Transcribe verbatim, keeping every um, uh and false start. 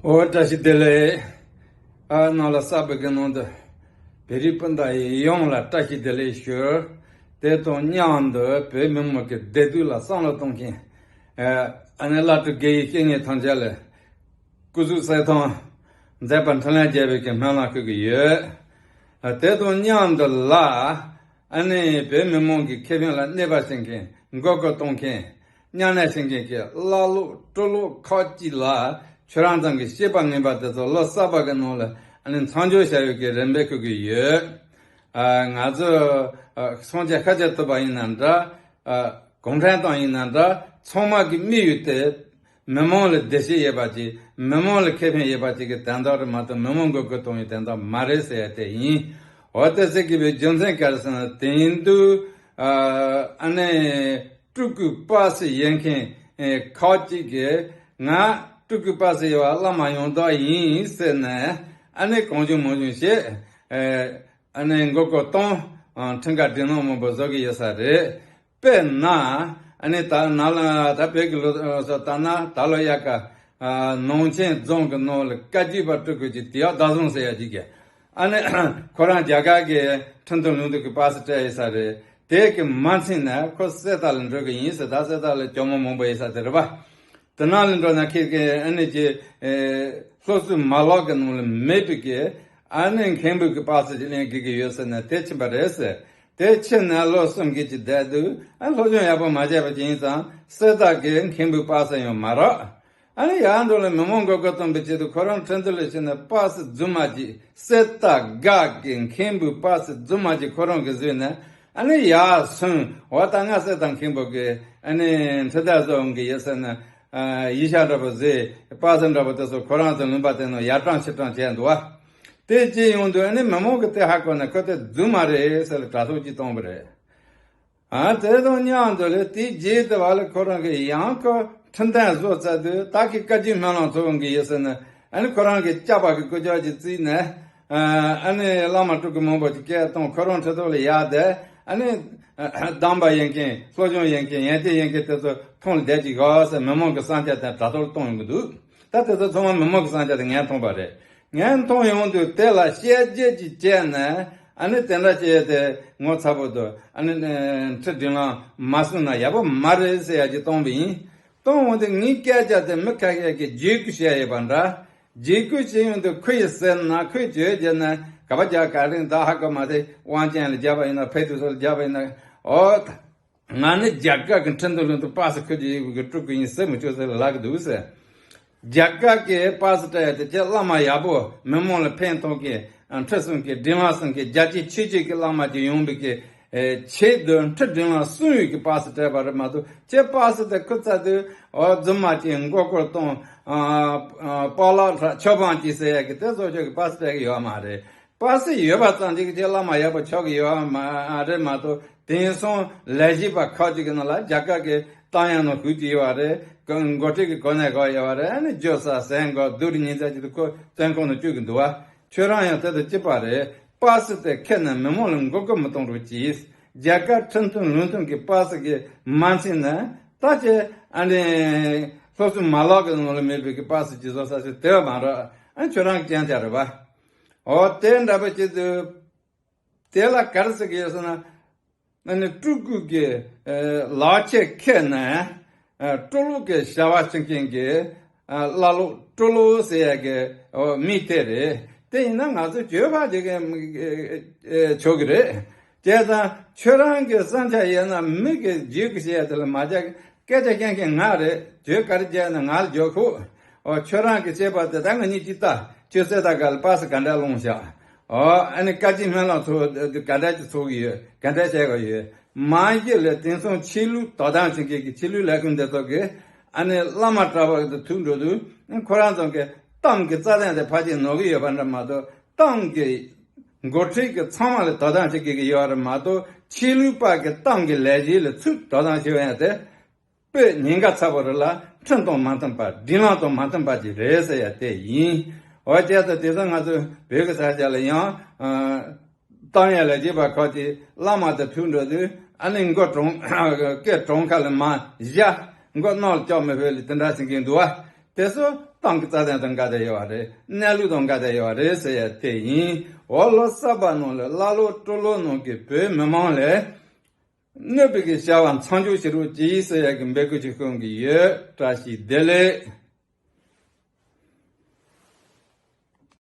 ཨོ་བཀྲ་ཤིས་བདེ་ལེགས། ཨ་ནང་ལ་གསར་པ་གི་ནང་དུ་བོད་རིགས་སྤུན་ཟླ་ཡི་ཡོངས་ལ་བཀྲ་ཤིས་བདེ་ལེགས་ཞུ། དེ་དང་མཉམ་དུ་བོད་མི་མང་གི་བདེ་སྡུག་ལ་བསམ་བློ་གཏོང་མཁན། ཨ་ནི་བླ་སྤྲུལ་དགེ་བའི་བཤེས་གཉེན་ཐམས་ཅད་ལ་སྐུ་གཟུགས་གསལ་ཐང་མཛད་པ་འཕྲིན་ལས་རྒྱས་པའི་གི་སྨོན་ལམ་ཞུ་གི་ཡོད། དེ་དང་མཉམ་དུ་ལ། ཨ་ནི་བོད་མི་མང་གི་ཁེ་ཕན་ལ་གནོད་པ་བྱེད་མཁན། མགོ་སྐོར་གཏོང་མཁན། གཉའ་གནོན་བྱེད་མཁན་གྱི་བླ་ལོག་སྤྲུལ་ལོག་ཁག་ཅིག་ལ་ཁྱོད་རང་ཚང་གི་བཤད་པ་ངན་པ་དེ་ཚོ་ལོ་གསར་པ་གི་ནང་ལ་ཨ་ནི་མཚམས་འཇོག་བྱ་ཡོད་ཀྱི་རེ་འབོད་ཞུ་གི་ཡོད། ཨ་ང་ཚོ་ཨ་སངས་རྒྱས་ཤཱཀྱ་ཐུབ་པ་ཡིན་ན་འདྲ། ཨ་གུང་ཁྲན་ཏང་ཡིན་ན་འདྲ། ཚང་མ་གི་དམིགས་ཡུལ་དེ་མི་མང་ལ་བདེ་སྐྱིད་ཡོད་པ་ཅིག་མི་མང་ལ་ཁེ་ཕན་ཡོད་པ་ཅིག་གི་དོན་དག་རེད་མ་གཏོགས་མི་མང་མགོ་སྐོར་གཏོང་བའི་དོན་དག་མ་རེད་ཟེར་ཡ་དེ་ཡིན། འོ་དེ་ཟེར་གི་བའི་རྒྱུ་མཚན་ག་རེ་ཟེར་ན། དེང་དུས་ཨ་ཨ་ནི་སྤྲུལ་སྐུའི་པ་སེ་ཡོད་མཁན་ཨེ་ཁག་ཅིག་གིས་ང་སྤྲུལ་སྐུའི་པ་སེ་ཡོད་པ་བླ་མ་ཡོངས་གྲགས་ཡིན་ཟེར་ནས་ཨ་ནི་གང་བྱུང་མང་བྱུང་བྱས། ཨེ་ཨ་ནི་མགོ་སྐོར་གཏོང་། ཨ་ཁྲིམས་ཁང་སྒྲིག་ལམ་མང་པོ་བཟོ་གི་ཡོད་ས་རེད། དཔེར་ན་ཨ་ནི་ད་ནང་ལ་ད་བོད་ཀྱི་ལོ་སོ་ལྟ་ན་ད་ལོ་ཡ་ག་ནང་ཆེན་རྫོང་གི་ནང་ལ་བཀའ་བརྒྱུད་པ་སྤྲུལ་སྐུ་ཅིག་དེ་ཡག་ཟླ་བཟང་ཟེར་ཡ་ཅིག་གིས་ཨ་ནི་ཁོ་རང་རྒྱ་གར་གྱི་ཁྲིམས་མཐུན་ལུགས་མཐུན་གྱི་པ་སེ་སྤྲད་ཡོད་ས་རེད། དེ་གི་མ་ཚད་ན་ཁོ་གསེར་རྟ་ལ་འགྲོ་གི་ཡིན་ཟེར། ད་གསེར་རྟ་ལ་གྱོང་མོ་མང་པོ་ཡོད་ས་དེ་རེད་པ། དེ་ནང་ལ་འགྲོ་ན་ཁྱེད་ཀྱི་ཨ་ནི་ཀྱི་ཨེ་སློབ་གསོའི་མ་ལག་གི་ནང་ལ་མེད་པའི་གི་ཨ་ནི་མཁན་པོའི་གི་པ་སེ་ཅིག་ལེན་དགོས་ཀྱི་ཡོད་ཟེར་ན་དེ་ཕྱིན་པ་རེད་ཟེར། དེ་ཕྱིན་ན་ལོ་གསུམ་གྱི་ཅིག་བསྡད་དུས་ཨ་སློབ་སྦྱོང་ཡག་པོ་མ་བྱས་པ་ཅིག་ཡིན་ཙང་གསེར་རྟ་གི་མཁན་པོའི་པ་སེ་ཡང་མ་རག་ཨ་ནི་ཡར་འགྲོ་ལ་མི་མང་མགོ་སྐོར་གཏོང་བའི་ཆེད་དུ་ཁོ་རང་ཁྲིན་ཏུ་ལ་ཕྱིན་ན་པ་སེ་རྫུན་མ་ཅིག་གསེར་རྟ་སྒར་གྱི་མཁན་པོའི་པ་སེ་རྫུན་མ་ཅིག་ཁོ་རང་གིས་བཟོས་ནས་ཨ་ནི་ཡར་སོང་། འོ་ད་ང་གསེར་རྟ་མཁན་པོ་གི་ཨ་ནི་ཁྲི་ཐར་བཟོ་འོང་གི་ཡོད་ཟེར་ན། ཨ་ཡིག་ཆ་འདྲ་པོ་བཟོས། པ་སེ་འདྲ་པོ་དེ་ཚོ་ཁོ་རང་ཚོ་ལུང་པ་དེ་ནང་ཡར་དྲངས་ཕྱིར་དྲངས་བྱས་འདུག་བ། དེ་བྱས་ཡོང་དུས་ཨ་ནི་མི་མང་གིས་དེ་ཧ་གོ་ནས་ཁོ་དེ་རྫུན་མ་རེད་ཟེར་ལ་དྲ་ཐོག་ཅིག་བཏང་བ་རེད། ཨ་དེ་དང་མཉམ་དུ་ལས་དེའི་རྗེས་དེ་བ་ལ་ཁོ་རང་གིས་ཡང་ཁོ་ཁྲིམས་གཏན་བཟོ་ཚར་དུས་ད་ཁི་བཀའ་བརྒྱུད་སྨོན་ལམ་ཚོགས་འོང་གི་ཡོད་ཟེར་ནས་ཨ་ནི་ཁོ་རང་གིས་སྐྱག་པ་གི་སྐུ་ཅག་ཅིག་བརྩིས་ནས། ཨ་ནི་བླ་མ་སྤྲུལ་སྐུ་མང་པོ་ཅིག་སྐད་བཏང་། ཁོ་རང་ཁྲི་ཐོག་ལ་ཡར་བསྡད། ཨ་ནི་གདམས་པ་ཡོད་མཁན་སློབ་སྦྱོང་ཡོད་མཁན་ཡོན་ཏན་ཡོད་མཁན་དེ་ཚོ་ཐོང་ལ་བསྡད་ཅིག་གོ་ཟེར་མི་མང་གི་བསམ་འཆར་དེ་དྲ་ཐོག་ལ་གཏོང་ཡོང་གི་འདུག་ད་དེ་ཚོ་ཚང་མ་མི་མང་གི་བསམ་འཆར་དེ་ངས་མཐོང་པ་རེད། ངས་མཐོང་ཡོང་དུས་དེ་ལ་བཤད་རྗེས་ཅིག་བྱས་ནས་ཨ་ནི་དེ་འདྲ་བྱས་ཏེ་ངོ་ཚ་པོ་འདུག་ཨ་ནི་ཁྲི་སྒྲིག་ལམ་མ་སྲུང་ན་ཡག་པོ་མ་རེད་ཟེར་ཡ་ཅིག་གཏོང་བ་ཡིན། གཏོང་འོང་དུས་ངའི་སྐད་ཆ་དེ་མི་ཁ་ཤས་ཀྱིས་བརྗེད་སྐུལ་བྱས་ཡོད་པ་འདྲ། བརྗེད་སྐུལ་བྱས་ཡོང་དུས་ཁོ་ཡིས་ཟེར་ན་ཁོས་བརྗོད་བྱས་ན་ག་པ་རྒྱག་ག་རེ་ད་ཧ་གོ་མ་ཐེ། དབང་ཆེན་ལ་རྒྱབ་པ་ཡིན་ན་ཕེ་ཏུ་སོ་ལ་རྒྱབ་པ་ཡིན་ན། ཨོ། ང་ནི་རྒྱ་གར་གྱི་ཁྲིན་ཏུ་ལུན་ཏུ་པ་སེ་ཁུར་གྱི་ཡིག་གི་སྤྲུལ་སྐུ་ཡིན་ཟེར་མི་ཆོག་ཟེར་ལབ་ཀྱི་འདུག་ཟེར། རྒྱ་གར་གྱི་པ་སེ་སྤྲད་ཡ་དེ་ཁྱེད་བླ་མ་ཡག་པོ་མི་མང་ལ་ཕན་ཐོགས་ཀྱི་ཁྲི་སྲུང་གི་སྒྲིག་ལམ་སྲུང་གི་རྒྱ་ཆེ་ཆོས་ཆོས་ཀྱི་བླ་མ་ཅིག་ཡོང་བའི་གི་ཆེད་དུ་ཁྲི་སྒྲིག་ལམ་སྲུང་ཡུལ་གྱི་པ་སེ་སྤྲད་པ་རེད་མ་གཏོགས་ཁྱེད་པ་སེ་དེ་ཁུར་ཚར་དུས་ཨོ་རྫུན་མ་ཅིག་མགོ་སྐོར་གཏོང་། པཱ་ལགས་ལྷ་ཆོས་འབངས་ཅིག་ཟེར་ཡ་གི་དེ་ཚོ་ཆོས་ཀྱི་པ་སེ་སྤྲད་ཀྱི་ཡོད་མ་རེད། པ་སེ་ཡོད་པ་ཙམ་གྱིས་ཁྱེད་བླ་མ་ཡག་པོ་ཆགས་ཀྱི་ཡོད་མ་རེད་མ་གཏོགས། དེང་སང་ལས་བྱེད་པ་ཁག་ཅིག་གི་ནང་ལ་རྒྱ་གར་གྱི་ཏང་ཡོན་ནང་ཞུགས་ཀྱི་ཡོད་པ་རེད། འགོ་ཁྲིད་ཀྱི་གོ་གནས་བཞག་ཡོད་པ་རེད། ཨ་ནི་བརྗོད་ས་ཟན་དགོས་སྡུག་རུ་ཉིན་ཚ་ཅིག་ཏུ་ཁོ་བཙོན་ཁང་ནང་བཅུག་གི་འདུག་བ། ཁྱོད་རང་ཡང་དེ་དང་གཅིག་པ་རེད། པ་སེ་དེ་ཁྱེར་ནས་མི་མང་ལ་མགོ་སྐོར་མི་གཏོང་རོགས་གྱིས། རྒྱ་གར་ཁྲིམས་མཐུན་ལུགས་མཐུན་གྱི་པ་སེ་གི་མ་ཚད་ན་ད་ཅེ་ཨ་ནི་སློབ་གསོའི་མ་ལག་གི་ནང་ལ་མེད་པའི་གི་པ་སེ་ཅིག་བཟོ་ས་ཞིག་དེ་བ་མ་རེད། ཨ་ཁྱོད་རང་གི་སྐྱོན་ཆ་རེད་བ། འོ་དེ་འདྲ་པོ་བྱེད་དུས་དེ་ལ་ག་རེ་ཟེར་གྱི་ཡོད་ཟེར་ན། ཨ་ནི་སྤྲུལ་སྐུ་གི་ལག་ཁྱེར་ཁྱེར་ནས་སྤྲུལ་ལོག་གི་བྱ་བ་བྱེད་མཁན་གྱི་བླ་ལོག་སྤྲུལ་ལོག་ཟེར་ཡ་གི་མི་དེ་རེད། དེ་ཡིན་ན་ང་ཚོ་བརྗོད་པ་དེ་གི་ཆོག་གི་རེད། བྱས་ཙང་ཁྱོད་རང་གི་བསམ་འཆར་ཡོད་ན་མི་གི་རྗེས་ཀྱི་བཤད་ཡ་དེ་ལ་མ་བྱ། སྐད་ཆ་རྐྱང་རྐྱང་ང་རེད། བརྗོད་ག་རེ་བྱས་ན་ང་ལ་བརྗོད་ཁུག་ཨོ་ཁྱོད་རང་གི་བཤད་པ་དེ་ད་ང་གཉིས་ཀྱིས་ལྟ། ཁྱོད་གསེར་རྟ་སྒར་ལ་པ་སེ་ག་འདྲ་སློང་བཞག་ཨོ་ཨ་ནི་བཀའ་སྤྱི་སྨོན་ལམ་ཚོགས་ག་འདྲ་ཅིག་ཚོགས་ཀྱི་ཡོད། ག་འདྲ་བྱས་ག་ཡོད། མ་གཞི་ལས་དེང་སང་ཆོས་ལུགས་དོ་དམ་བྱེད་མཁན་གྱི་ཆོས་ལུགས་ལས་ཁུངས་འདི་ཚོ་གིས་ཨ་ནི་བླ་མ་གྲྭ་པ་དང་ཐུག་འགྲོ་དུས་ཁོ་རང་ཚོ་གི་ཏང་གི་རྩ་དོན་དེ་ཕལ་ཆེར་ནོར་གི་ཡོད་པ་འདྲ་མ་གཏོགས། ཏང་གི་འགོ་ཁྲིད་ཀྱི་ཚང་མ་ལ་དོ་དམ་བྱེད་དགོས་ཀྱི་ཡོད་རེད་མ་གཏོགས། ཆོས་ལུགས་པ་གི་ཏང་གི་ལས་གཞི་ལ་ཚུར་དོ་དམ་བྱེད་པ་ཡང་དེ་དཔེ་ཉེན་ཁ་ཚ་པོ་རེད་ལ། ཁྲིམས་དང་མ་མཐུན་པ་སྒྲིག་ལམ་དང་མ་མཐུན་པ་ཅིག་རེད་ཟེར་ཡ་དེ་ཡིན། འོ་བྱས་ཙང་དེང་སང་ང་ཚོ་བོད་ཀྱི་ས་ཆ་ལ་ཡང་ཏང་ཡོན་ལས་བྱེད་པ་ཁག་ཅིག་བླ་མ་དང་ཐུག་འགྲོ་དུས་ཨ་ནི་མགོ་གྲོང་སྐེ་གྲོང་ཁ་ལ་མར་བཞག་མགོ་ནང་ལ་བཅུག་མི་ཕོད་ལ་དེ་འདྲ་བྱེད་མཁན་འདུག་བ། དེ་ཚོ་ ཏང་གི་རྩ་དོན་དང་འགལ་ཏེ་ཡོད་པ་རེད། གནས་ལུགས་དང་འགལ་ཏེ་ཡོད་པ་རེད་ཟེར་ཡ་དེ་ཡིན། འོ་ལོ་གསར་པ་ནང་ལ་ཀླ་ཀློ་སྤྲོ་ལོ་ནང་གི་བོད་མི་མང་ལ་གནོད་པའི་གི་བྱ་བ་མཚམས་འཇོག་བྱེད་རོགས་གྱིས་ཟེར་ཡ་གི་འབོད་སྐུལ་ཅིག་ཞུ་གི་ཡོད། བཀྲ་ཤིས་བདེ་ལེགས།